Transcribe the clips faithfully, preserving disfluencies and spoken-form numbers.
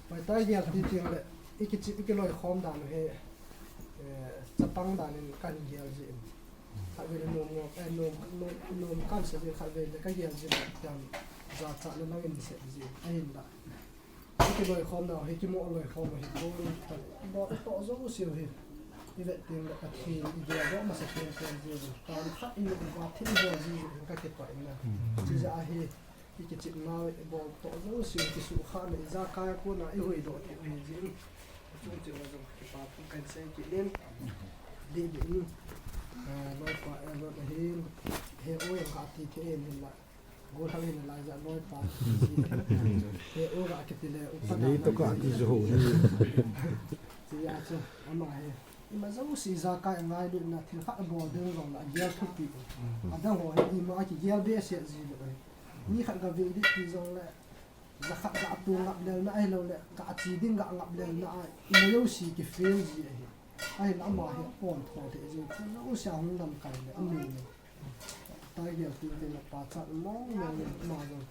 Hoitah gel ti teng le, i kichep, i kiloikhom dan u hi, eh, chapang dan in kan gel jin. Khatvei le nom ngam, eh, nom, nom, nom kan sa jin, khatvei le ka gel jin, jam, jachatna lang in sep jin, ahinla. I kiloikhomna u hi, kimo loikhom u hi, bol, bol toh jouse u hi. I vet teng le Pathen i geldoh masa pen pen jin. Tah khat i, i va thil bol jin, ka kipah in na. Chujeh a hi, i kichepna u, i bol toh jouse u, kisuhkhahna, ijakai a kona i huhdoh thei u hi jin. Chujeh a jong kipa thu kan sei kit in. Didi in. Eh, loipa, eh, lo na hin. He o yang ka ti thei in la. Gollhang hin lai ja loipa. He o ga kiti le, upa. Lei to ka ti jo ho ni. Ti a chu, ama hi. Ima jouse ijakai a ngailutna thil khat bol ding jong le, agel thupi. Adang ho hi ima kigel behseh ji le. Mi khat ga ve ding ti jong le, ja khat ga tu ngap lel na ahilou le, ga chi ding ga ngap lel na a, ima jouse kifail ji ahi. Ahinla ama hi apontho thei ji, thil jouse a hung lamkai le, amin le. Tah gel ti teng le pachat mong mong le ama jong.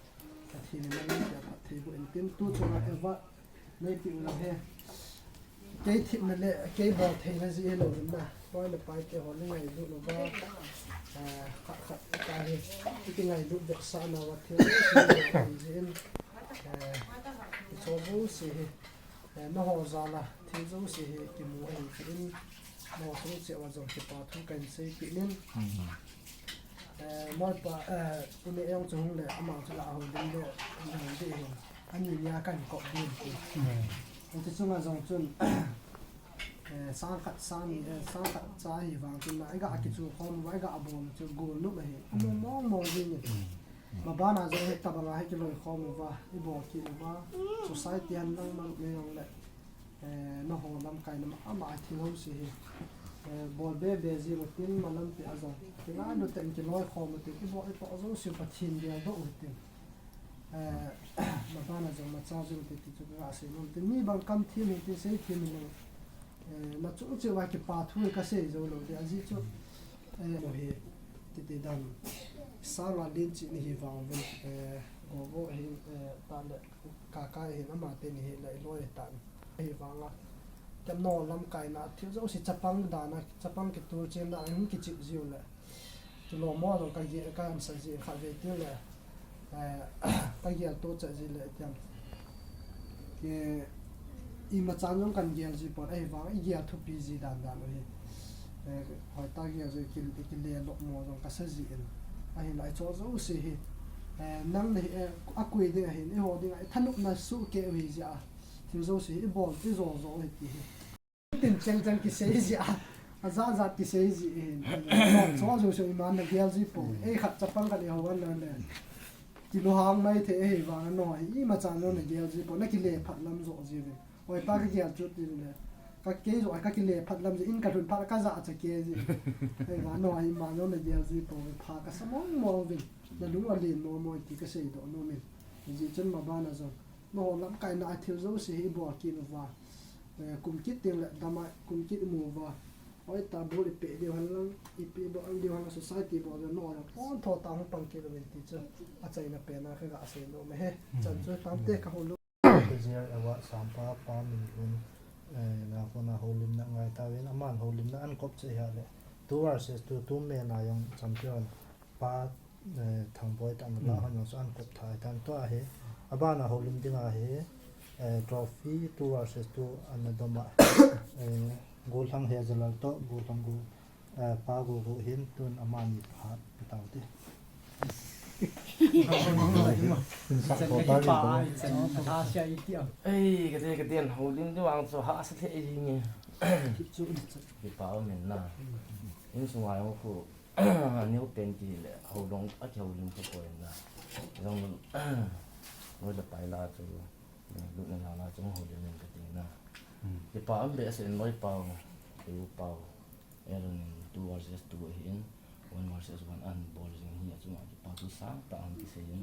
Pathen in amin pia phatthei boh in tin tu chunga eva nei pi u lang he. Kei themna le, kei bol theina jeh hilou in na. Loi le pai te ho le ngailut lou va. Eh, khat khat ta hi. Kei ngailut vetsahna va thil. Jeh in. Eh, i cho jouse hi. Eh, nangho jal a, thil jouse hi kimu ahi tin, nangho chung cheh uva jong kipa thu kan sei kit in. Eh, Molpa, eh, U Neh jong chu hung le, ama chu la houlim le, hung ding hin, ani nia kan kop ding ti. Hiti chunga jong chun, eh, sang khat, sang ni, eh, sang khat cha hi vang chun na, i ga kichu khom uva, i ga bol chu gol nop ahi. Amu mong mong ding in. Mabana jong hitabanga hi kiloikhom uva, i bol kit uva, society han lang mang le jong le, eh, nangho lamkaina ma, ama a thil jouse hi, eh, bol be be ji lo tin malam pi a jong. Kingailu tah in kiloikhom u tin, i bol i toh jouse u Pathen geldoh u tin. Eh, mabana jong macha jong ti ti chu ka sei nom tin, mi bang kam thim hi tin sei thim hi lo. Eh, na chung cheh uva kipa thu ka sei jou lou ding, ajeh chu, eh, mo hi, titi dan, sanga len cheh ni hi vang uvin, eh, go go hi, eh, tah le, ka kai hi, ama teni hi, le loi tan. Hi vang a, kem nangho lamkaina, thil jouse chapang dan a, chapang kitul chen dan a, hung kichep jiu le. Chu lou mo jong ka gel, ka answer ji khatvei tin le, eh, ka gel to cha ji le tiam. Ke, ima chan jong kan gel ji pon, ahivang i gel thupi ji dan dan u hi. Eh, hoitah gel ji ki, kile lou mo jong ka sa ji in. Ahinla i cho jouse hi. Eh, nang le hi, eh, akui ding ahin, i ho ding a, i thanopna suh kei u hi ji a. Thil jouse hi, i bol, i jo jo u hi ti hi. Tin cheng cheng kisei ji a, ajat jat kisei ji in. Cho jouse ima na gel ji pon. Ei khat chapang khat i ho an le le. Kilunghang mai thei ahivang a nangho hi ima chan jong na gel ji pon, na kile phat lam jo ji ve. Hoitah ka gel chu ti le. Ka kei jo ka kile phat lam ji in ka lhun phat ka ja cha kei ji. Ahivang a nangho hi ima jong na gel ji pon, pha ka sa mong mong uvin. Na lung alen mo mo ti ka seidoh nom in. Hijeh chun mabana jong. Nangho lamkaina a thil jouse hi i bol kit uva. Eh, kum kit teng le dam a, kum kit i mu uva. Hoitah bol i peh diu hen lang, i peh bol diu hen lang society bol diu nangho jong pon tho tah hung pang kit uvin ti chu. Achaina pen a ka ga sei nom e he. Chan chu tamte ka hol lou. Ka jia award sampa pa min lun, eh, na kona houlimna ngai tauvin, aman houlimna an kop cheh hia le. Two versus two, two men a jong champion. Pa, eh, Thangboi tah na la hon jong chu an kop thei tan tua hi. Abana houlim dinga hi, eh, trophy two versus two ana dom a. Eh, Gollhang Hejalal toh, Gollhang Go, eh, Pa Gogo hin tun amani phat tau te. Ei, ka te, ka te, houlim ding vang chu hahsa thei jing e. Kipa um in na. Insunga jong khu Neo pen ti le, houlim, akihoulim khapoi na. Jong, noi le pai la chu, lutna la la chu houlim in kati na. Kipa um behseh in loipau, u pau. Aaron in two versus two ahin, one versus one an bol jing hi, achunga kipa thu sangtah hung kisei in.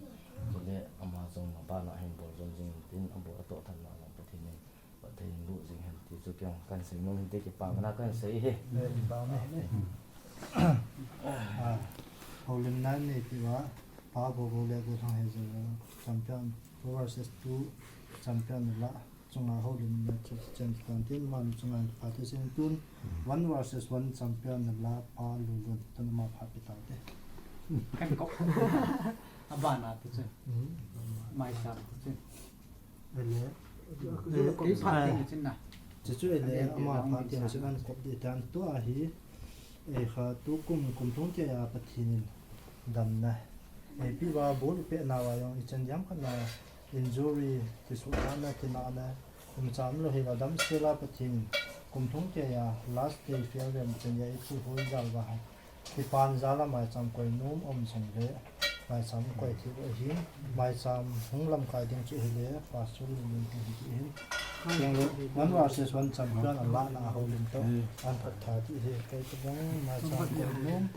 Chule ama jong abana hin bol jom jing in tin, abol atoh thanna jong Pathen in Pathen in boh jing hen ti chu kei jong kan sei nom hinte, kipana kan sei hi. Eh, kipana hi. Ah, houlimna nei pi uva, Pa Gogo le Gollhang Hejalal champion Four versus two champion la chunga houlim na chu chen tan tin man chunga pha te sin tun one versus one champion la pa Lulun tun ma pha pi tau te. Kan kop. Abana te chu. Mai sa te chu. Ele. Ei pha te ni chin na. Chu chu ele ama pha te ni chin an kop de tan tu ahi. Ei kha tu kum kum thung ke a Pathen in damna. Ei pi va bol pe na va jong i chan jam khat na injury ti su na na ti na na. Kum cham lo hi la dam se la Pathen kum thung ke a last day farewell chan ya i pu hoi jal va hai. Kipan jal a mai cham koi nom um song le. Mai cham koi thi u ahin, mai cham hung lamkai ding chu hile, pastor Lulun hi hi hin. Yang le, one versus one champion a la na a houlim to. An phat tha ti hi, kei to bang mai cham koi nom,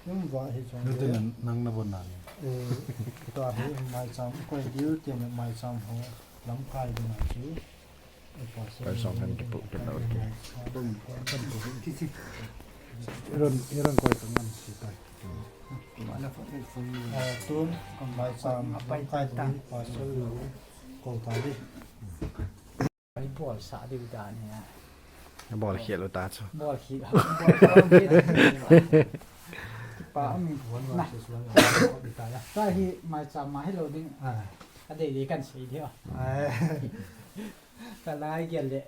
um va hi chong le. Nang na bon na ni. Eh, to hi mai cham koi diu ti mai cham ho lamkai ding a chu. Koi song kan kipu kit lou ti. Iran, Iran koi ka ngam si tai. Eh, tun, mai cham, kai ding, pastor Lulun, ko ta di. Ai bol sa di da ni a. Bol khel u ta chu. Bol khel, bol khel. Pa mi. One versus one, ko di ta ya. Ta hi mai cham ma hi lo ding. Ah. A dei dei kan sei di o. Ah. Khat lang a i gel le,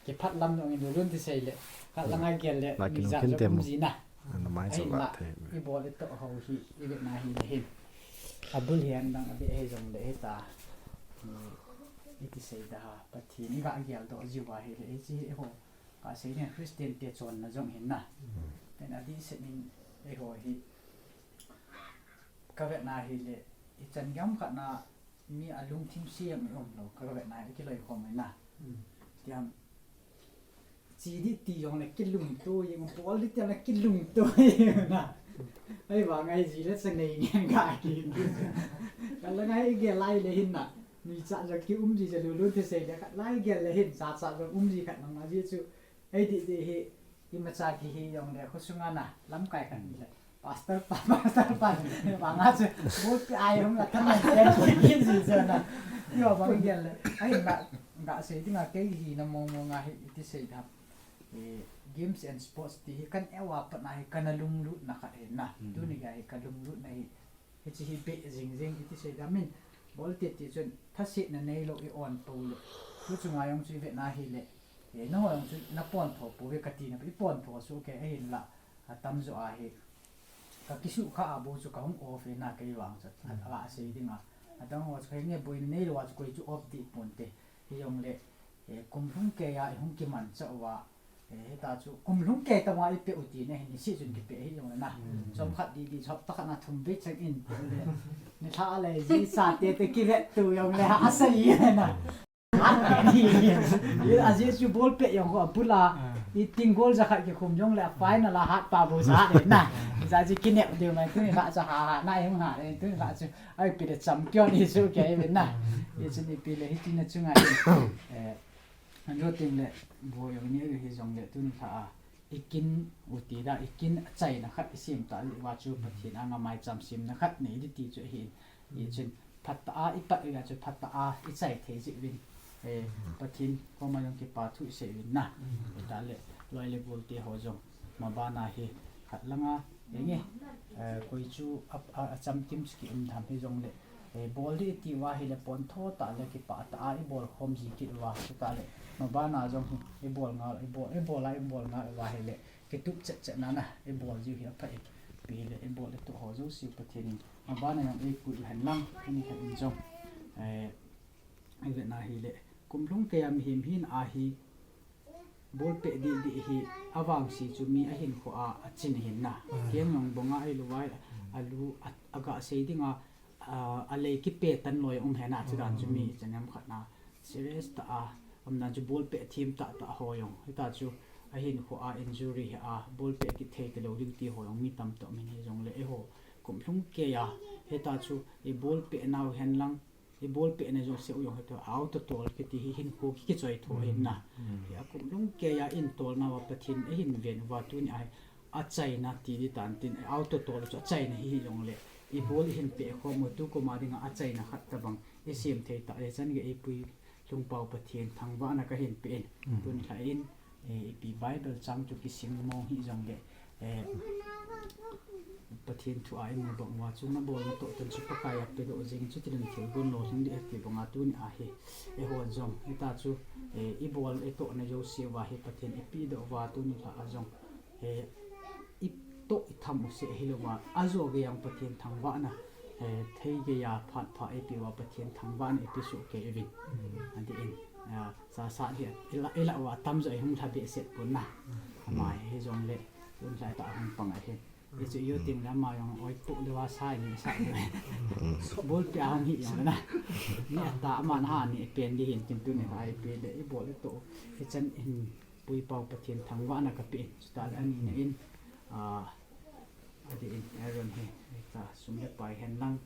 kiphat lam jong in Lulun ti sei le, khat lang a i gel le, mi jat jong um ji na. Ahin la, i bol i toh ho hi, i vet na hi le hin. A bul hian dang a be he jong le he ta. I, i ti sei da ha, Pathen i ga gel doh jiu a hi le, hi chi hi ho. Ka sei ni Christian te chonna jong hin na. Ten a di se nin, e ho hi. Ka vet na hi le, i chan gam khat na, mi a lungthim siam i um lo, ka vet na, i kiloi khom na. Mm. Tiam, chi di ti jong le kilungto i um, bol di tiam le kilungto i um na. Ai vang ai ji le sa nei ni ga ki. Ka la ngai ge lai le hin na. Mi cha jong ki um ji ja Lulun ti sei le khat lai ge le hin cha cha jong um ji khat na ma ji chu. Ei di di hi, imacha kihi jong le, khosunga na, lamkai khat le. Pastor pa, pastor pa, banga chu, bol pe ai hung la, thaman pen, kin si chu na. Yo bang gel le. Ai na, ga sei dinga kei hi na mong mong a hi, iti sei da. Eh, games and sports ti hi, kan ewa pat na hi, kan a lunglut na khat hi na. Mm. Tuni ga hi, ka lunglut na hi. Hichi hi beh jing jing iti sei da min. Bol ti ti chun thasetna nei lo i on po le. Tu chunga jong chu i vet na hi le. E, na ho jong chu na pon tho po ve ka ti na i pon tho su ke ahin la. A tam jo a hi. Ka kisu kha a bo chu ka hung off e na kei vang chu. A, a sei ding a. A dang ho chu kei nge boi nei lo a chu koi chu off di pon te. Hi jong le. E, kum lhung kei a i hung kiman cha uva. E, hita chu, kum lhung kei tama i pe u ti na hin, i si chun kipe hi jong le na. Mm. Chom khat di di, chom ta khat na thum vei chang in, pe u le. Ni thla le, ji sa te te kivet tu jong le, a sa i le na. A ni, a ji chu bol pe jong ho, bula, i ting gol ja khat kikhum jong le, a final a hat pa bo sa le na. Ja ji kinep deu mai, tu ni thla cha ha ha, na i hung ha le, tu ni thla chu, ai pi le champion i su ke i na. I chu ni pi le, hi ti na chunga i. Eh, An jo ting le, bo jong ni hi jong le, tun kha a, i kin u ti da, i kin a chaina khat i sim ta le, va chu Pathen anga mai cham simna khat nei di ti chu hi, i chin phat ta a, i pat i ga chu phat ta a, i chai thei ji vin, eh, Pathen koma jong kipa thu i sei vin na, i ta le, loi le gol te ho jong, ma ba na hi, khat langa, enge, eh, koi chu a, a, a chamkim chu ki um tham hi jong le, eh, bol di ti va hi le pon tho ta le kipa ta a i bol khom ji kit va chu ta le. Ma ba na jong hi i bol nga, i bol, i bol a i bol nga va hi le kitup chet chet na na i bol ji hi a pha i pi le i bol le tu ho jo si Pathen in. Ma ba na jong i ku hen lang ni khat in jong. Eh, I vet na hi le, kum lhung kei a mihem hin a hi, bol pe di di hi, a vang si chu mi a hin kho a, a chin hin na. Mm. Kiang jong bong a i lu vai, a lu, a, a ga sei ding a, a, a lei kipe tan loi um hen a, chu dan chu mi, mm, changam khat na. Serious ta a, um dan chu bol pe thim ta ta ho jong. Hita chu a hin kho a injury hi a, bol pe kit thei te lo ding ti ho jong mi tam to min hi jong le e ho. Kum lhung kei a, hita chu i bol pe nau hen lang, I bol pe na jong se u jong he to, auto tol kiti hi hin khu ki, kichoi tho hin na. Mm. Hi a kum lhung kei a in tol na va Pathen a hin ven va tuni a hi a chaina ti di tan tin, auto tol chu a chaina hi hi jong le. Ibol ihin peh khom u tu kum a dinga achaina khat tabang isem thei ta le chan gei ipui lhungpau Pathen thangvahna kahin pe in. Mm. Tun lha in, eh, ipi Bible chang chu kising mong hih jongle, eh, Pathen thu a imu bang uva chu nabol natoh tah chu Pakai a pedoh jing chu tilin thil gun lolhing ding ati banga tuni a hi eihon jong hita chu, eh, ibol itohna jouse uva hi Pathen ipedoh uva tuni lha a jong, eh, itoh itham u seh hilouva, ajo gei a Pathen thangvahna, eh, thei gei a phat pha eipeh uva Pathen thangvahna ipe soh kei uvin. Mm. Adeh in, ah, sasa hi ila, ila uva atamjo ihung lha behseh pon na. Ama hi jongle, tun lha ta hung pang ahi. Hichu iu ting le ama jong oi pu le va sai ni sa le. Bolpi a hung hi jong le na. Ni ata ama na ha ni pen di hin tin tuni hai pe le ibol itoh. Hichan hin puipau Pathen thangvahna kape in. Chutah le ani na in, ah, adeh in Aaron hi, ta sum le pai hen lang,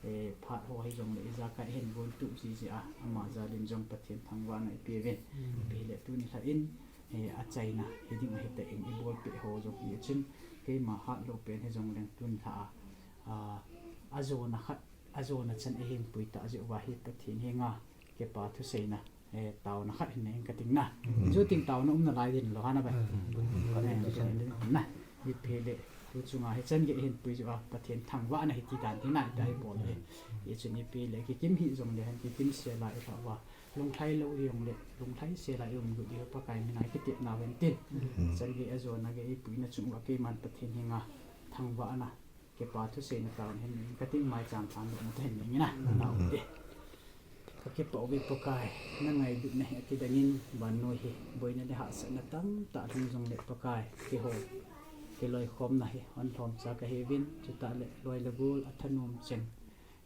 eh, phat ho hi jongle ijakai hin gon tuh jiji a, ama jal in jong Pathen thangvahna ipe uvin. Mm. Ipi hile tuni lha in, eh, achaina hiding ahi tah in ibol peh ho jong hi chun, keima hat lou pen hi jongleng tun lha a, ah, ajona khat, ajona chan ihin pui tah jeh uva hi Pathen henga kipa thuseina, eh, taona khat hin nei in kating na. Mm. Ju ting taona umna lai din lou hana bai. Mm. Eh, na. Ipi hile, tu chunga hichan gei hin pui jeh a Pathen thangvahna hi ti dan ti nai ta hi bol hi. Hichun ipi hile, kikim hi jongle hen, kikim sela ilha uva. Lunglhai lou hi jongle, lunglhai sela ium lut diu Pakai mina kitepna uvin tin. Mm. Chan gei ajona gei ipuina chung uva keiman Pathen henga thangvahna kipa thuseina taona hin nei in kating, maicham thandohna tahin nei in na. Mm. Nau te. Kakipah uve Pakai, nangailutna hi akidang in, vannoi hi boina le hahsatna tamtah lhung jongle Pakai, keiho kiloikhomna hi hon lhomcha kahiuvin, chutah le loi le gol athanom cheng.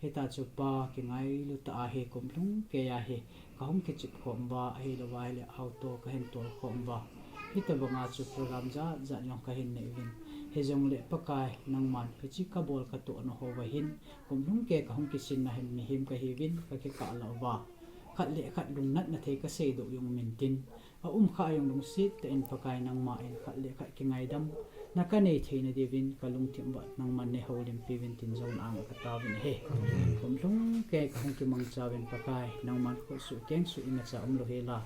Hita chu Pa, kingailu tah a hi kum lhung kei a hi kahung kichep khom uva, ahilouva hile auto kahin tol khom uva. Hitabanga chu program jat jat jong kahin nei uvin. Hijongle Pakai, nangman hiche kabol katohna houva hin, kum lhung kei kahung kisinna hin mihem kahiuvin, kakikah lah uva. Khat le khat lungnatna thei kaseidoh jong umin tin, aum kha jong lungset tah in Pakai nangma in khat le khat kingaidamna kanei theina diuvin kalungthim uva nangman neihoulimpi uvin tin jong na anga kataovin ahi. Amen. Kum lhung kei kahung kimangcha uvin Pakai, nangman khutsuh kengsuh imacha umlou hela.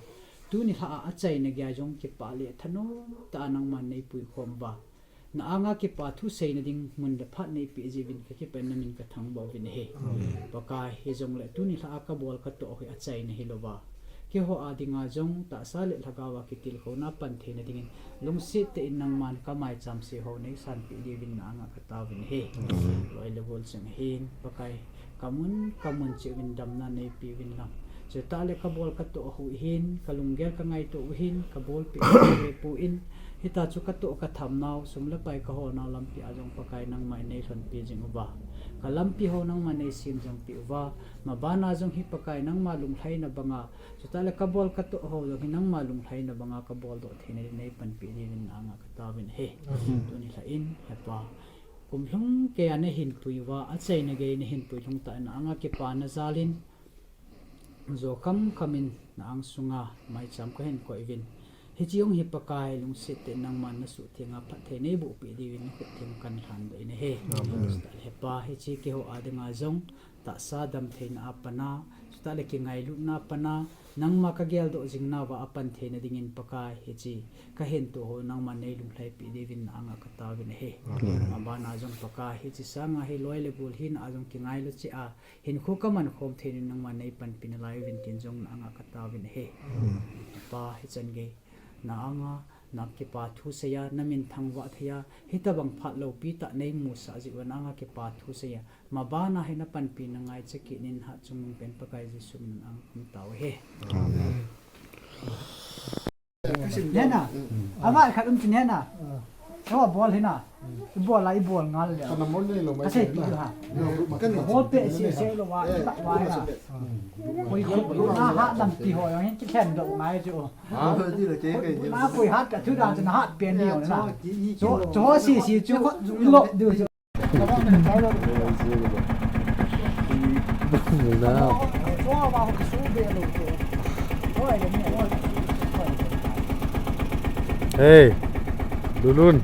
Tuni lha a achaina geiya jong kipah le thanom tah a nangman neipui khom uva. Na anga kipa thuseina ding mun le phat neipeh jeh uvin kakipah in namin kathangvah uvin ahi. Amen. Pakai, hijongle tuni lha a kabol katoh hi achaina hilouva, keiho a dinga jong tahsa le lhagao a kitilkhouna pan theina dingin lungset tah in nangman kamaicham se ho neisanpeh diuvin na anga kataovin ahi. Amen. Loi le gol cheng hin, Pakai, kamun kamun cheh uvin damna neipeh uvin lang. Chutah le kabol katoh u hin, kalunggel kangaito u hin, kabolpeh u pon, hita chu katoh kathamnau, sum le pai kaholnau lampi a jong Pakai nangman neilhonpi jing uva. Kalampi ho nangman neisem jingpeh uva. Mabana jong hi Pakai nangma lunglhaina banga, chutah le kabol katoh ho jong hi nangma lunglhaina banga kaboldoh theina ding neipanpeh diuvin na anga kataovin ahi. Amen. Tuni lha in, He Pa, kum lhung kei a nahin pui uva, achaina gei nahin pui lhung tah in na anga kipana jal in, jo khamkham in na angsunga maicham kahin koi uvin. Hiche jong hi Pakai lungset tah in nangman nasuhtheng a phatthei neibohpeh diuvin nakhut theng a kalhandoh in ahi. Amen. Chutah le He Pa, hiche keiho a dinga jong tahsa damtheina a pat a, chutah le kingailutna a pat a, nangma kageldoh jing nauva apan theina dingin Pakai hiche kahin toh ho nangman neilunglhaipeh diuvin na anga kataovin ahi. Amen. Mabana jong Pakai hiche sanga hi loi le gol hina a jong kingailu cheh a, hinkho kamankhom theina ding nangman neipanpi nalai uvin tin jong na anga kataovin ahi. Amen. Pa, hichan gei na anga na kipa thusei a, namin thangvah thei a, hitabang phat loupi tah neimusah jeh uva na anga kipa thusei a, mabana hi napanpina ngaicha kit in, hatchungnung pen Pakai Jesu min in na anga kahin tao ahi. Amen. Nena, ama khat um chu nena. Aw, bol hina. Ibol a, ibol ngal le. Kana mon nei lou mai. Kasei pi ha. Bol pe se se lou va, ta va na. Koi koi na ha lam ti ho jong hin kikhen doh ngai chu. Na koi hat ka thu dan chu na hat pen ni jong na. Cho cho si si chu lo du chu. Hey, Lulun.